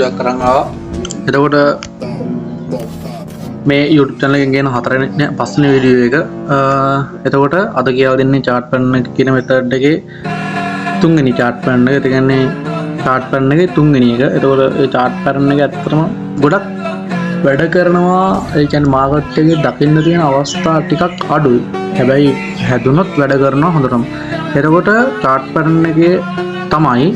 Video එකක් අරන් ආවා. එතකොට මේ YouTube channel එකෙන් ගේන හතරවෙනි නෑ පස්වෙනි වීඩියෝ එක. එතකොට අද කියලා දෙන්නේ chart pattern එක කියන මෙතඩ් එකේ තුන්වෙනි chart pattern එක. ඒ කියන්නේ chart pattern එකේ තුන්වෙනි එක. එතකොට ඒ chart pattern එක ඇත්තටම ගොඩක් වැඩ කරනවා. ඒ කියන්නේ මාකට් එකේ දකින්න තියෙන අවස්ථා ටිකක් අඩුයි. හැබැයි හැදුනොත් වැඩ කරනවා හොඳටම. එතකොට chart pattern එකේ තමයි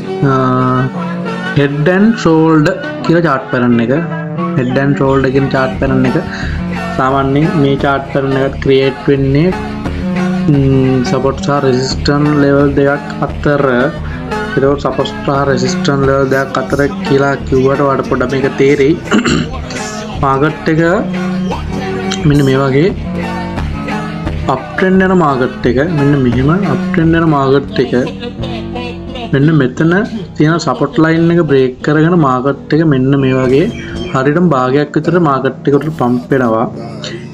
head and shoulder කියලා chart pattern එක. Head and shoulder කියන chart pattern එක සාමාන්‍යයෙන් මේ chart pattern එකත් create වෙන්නේ support සහ resistance level දෙකක් අතර. එතකොට support සහ resistance level දෙකක් අතර කියලා කිව්වට ඔයාලට පොඩ්ඩක් මේක තේරෙයි. මාකට් එක මෙන්න මේ වගේ අප් ට්‍රෙන්ඩ් යන මාකට් එක, මෙන්න මෙහෙම අප් ට්‍රෙන්ඩ් යන මාකට් එක මෙන්න මෙතන තියෙන සපෝට් ලයින් එක බ්‍රේක් කරගෙන මාකට් එක මෙන්න මේ වගේ හරියටම භාගයක් විතර මාකට් එකට පම්ප් වෙනවා.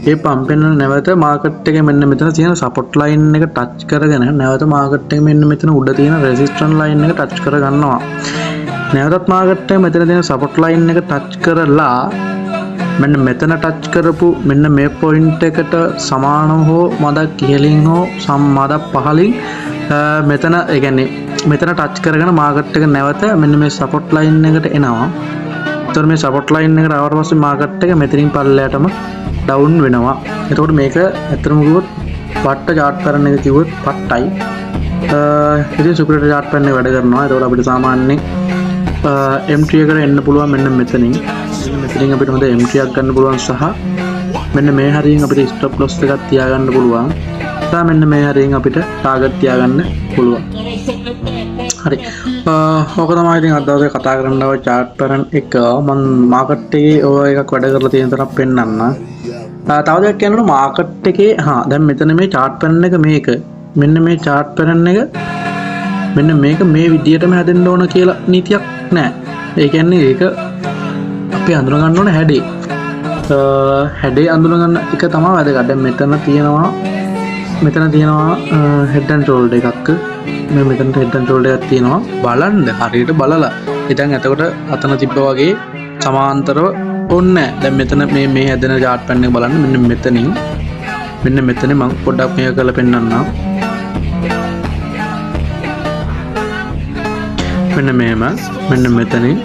ඒ පම්ප් වෙන නැවත මාකට් එක මෙන්න මෙතන තියෙන සපෝට් ලයින් එක ටච් කරගෙන නැවත මාකට් එක මෙන්න මෙතන උඩ තියෙන රෙසිස්ටන්ස් ලයින් එක ටච් කරගන්නවා. නැවතත් මාකට් එක මෙතන තියෙන සපෝට් ලයින් එක ටච් කරලා මෙන්න මෙතන ටච් කරපු මෙන්න මේ පොයින්ට් එකට සමානව හෝ මදක් ඉහළින් හෝ සම් මදක් පහළින් මෙතන, ඒ කියන්නේ මෙතන ටච් කරගෙන මාකට් එක නැවත මෙන්න මේ සපෝට් ලයින් එකට එනවා. එතකොට මේ සපෝට් ලයින් එකට ආවට පස්සේ මාකට් එක මෙතනින් පල්ලෙහාටම ඩවුන් වෙනවා. එතකොට මේක ඇත්තටම කිව්වොත් පට්ට චාට් පැටර්න් එක කිව්වොත් පට්ටයි. ඉතින් සුපිරියට චාට් පැටර්න් එක වැඩ කරනවා. එතකොට අපිට සාමාන්‍යයෙන් එන්ට්‍රි එකට එන්න පුළුවන් මෙන්න මෙතනින්. මෙන්න මෙතනින් අපිට හොඳ එන්ට්‍රි එකක් ගන්න පුළුවන් සහ මෙන්න මේ හරියෙන් අපිට ස්ටොප් ලොස් එකක් තියාගන්න පුළුවන්. සහ මෙන්න මේ හරියෙන් අපිට ටාගට් තියාගන්න පුළුවන්. හරි. ඕක තමයි ඉතින් අද දවසේ කතා කරන්න ආව චාට් පැටර්න් එක. මම මාකට් එකේ ඔය එකක් වැඩ කරලා තියෙන තරම් පෙන්නන්න. තව දෙයක් කියනකොට මාකට් එකේ, හා, දැන් මෙතන මේ චාට් පැටර්න් එක මේක. මෙන්න මේ චාට් පැටර්න් එක මෙන්න මේක මේ විදියටම හැදෙන්න ඕන කියලා නීතියක් නෑ. ඒ කියන්නේ ඒක අපි අඳුන ගන්න ඕන හැඩේ. හැඩේ අඳුන ගන්න එක තමයි වැදගත්. දැන් මෙතන තියෙනවා හෙඩ් ඇන්ඩ් ෂෝල්ඩර් එකක්. මේ මෙතනට හෙඩ් ඇන්ඩ් ෂෝල්ඩර් එකක් තියෙනවා. බලන්න හරියට බලලා. ඉතින් එතකොට අතන තිබ්බ වගේ සමාන්තරව ඕනේ නෑ. දැන් මෙතන මේ මේ හැදෙන චාට් පැටර්න් එක බලන්න. මෙන්න මෙතනින් මෙන්න මෙතන මං පොඩ්ඩක් මේක කරලා පෙන්නන්නම්. මෙන්න මෙහෙම මෙන්න මෙතනින්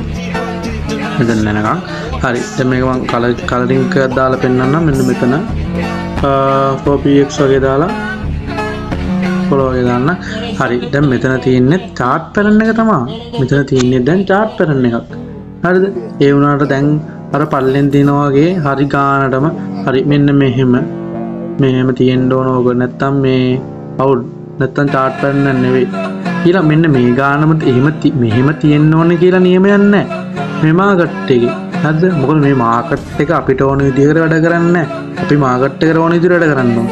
මෙතන යනකම්. හරි, දැන් මේක මං කලරින් එකක් දාලා පෙන්නන්නම්. මෙන්න මෙතන 4px වගේ දාලා 12 වගේ දාන්න. හරි, දැන් මෙතන තියෙන්නේ චාට් පැටර්න් එක තමයි. මෙතන තියෙන්නේ දැන් චාට් පැටර්න් එකක්. හරිද? ඒ වුණාට දැන් අර පල්ලෙන් තියෙනා වගේ හරි ගානටම හරි මෙන්න මෙහෙම මෙහෙම තියෙන්න ඕන ඕක නැත්තම් මේ අවුල් නැත්තම් චාට් පැටර්න් එක නෙවෙයි කියලා මෙන්න මේ ගානම එහෙම මෙහෙම තියෙන්න ඕනේ කියලා නියමයක් නැහැ මේ මාකට් එකේ. හරිද? මොකද මේ මාකට් එක අපිට ඕන විදිහකට වැඩ කරන්නේ නැහැ. අපි මාකට් එකට ඕන විදිහට වැඩ කරන්න ඕන.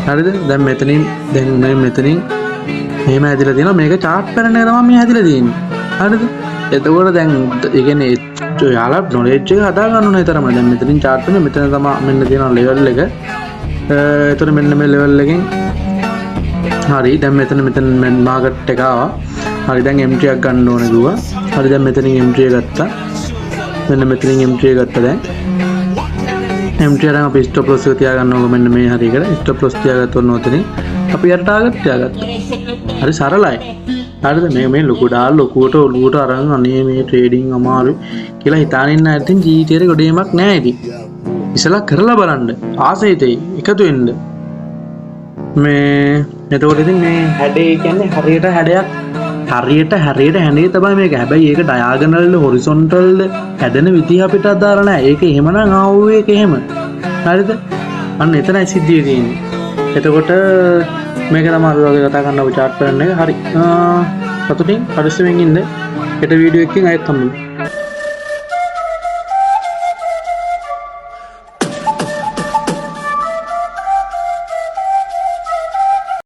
හරිද? දැන් මෙතනින් දැන් මේ මෙතනින් මෙහෙම හැදිලා තියෙනවා. මේක චාට් පැටර්න් එක තමයි මේ හැදිලා තියෙන්නේ. හරිද? එතකොට දැන් ඒ කියන්නේ ඔයාලා නොලෙජ් එක හදා ගන්න ඕනේ තරම. දැන් මෙතනින් චාට් වෙන මෙතන තමයි මෙන්න තියෙනවා ලෙවල් එක. එතකොට මෙන්න මේ ලෙවල් එකෙන් හරි දැන් මෙතන මෙතන මාකට් එක ආවා. හරි, දැන් එන්ට්‍රි එකක් ගන්න ඕනේ කිව්වා. හරි, දැන් මෙතනින් එන්ට්‍රි එක ගත්තා. මෙන්න මෙතනින් එන්ට්‍රි එක ගත්තා. දැන් එන්ට්‍රි අරන් අපි ස්ටොප් ලොස් එක තියාගන්න ඕක මෙන්න මේ හරියකට ස්ටොප් ලොස් තියාගත්තොත් ඔතනින් අපි අර ටාගට් තියාගත්තා. හරි සරලයි. හරිද? මේ මේ ලොකු ඩාල් ලොකුවට ඔලුවට අරන් අනේ මේ ට්‍රේඩින් අමාරුයි කියලා හිතාන ඉන්න අය ඉතින් ජීවිතේට ගොඩේමක් නෑ ඉතින්. ඉස්සලා කරලා බලන්න. ආසයිතේ එකතු වෙන්න. මේ එතකොට ඉතින් මේ හැඩේ කියන්නේ හරියට හැඩයක් හරියට හරියට හැඩේ තමයි මේක. හැබැයි ඒක ඩයාගනල්ද හොරිසොන්ටල්ද හැදෙන විදිහ අපිට අදාළ නෑ. ඒක එහෙමනම් ආවෝ ඒක එහෙම. හරිද? අන්න එතනයි සිද්ධිය තියෙන්නේ. එතකොට මේක තමයි අද වගේ කතා කරන්න ඔබ චාට් පැටර්න් එක. හරි. සතුටින් පරිස්සමෙන් ඉන්න. හෙට වීඩියෝ එකකින් ආයෙත් හම්බෙමු.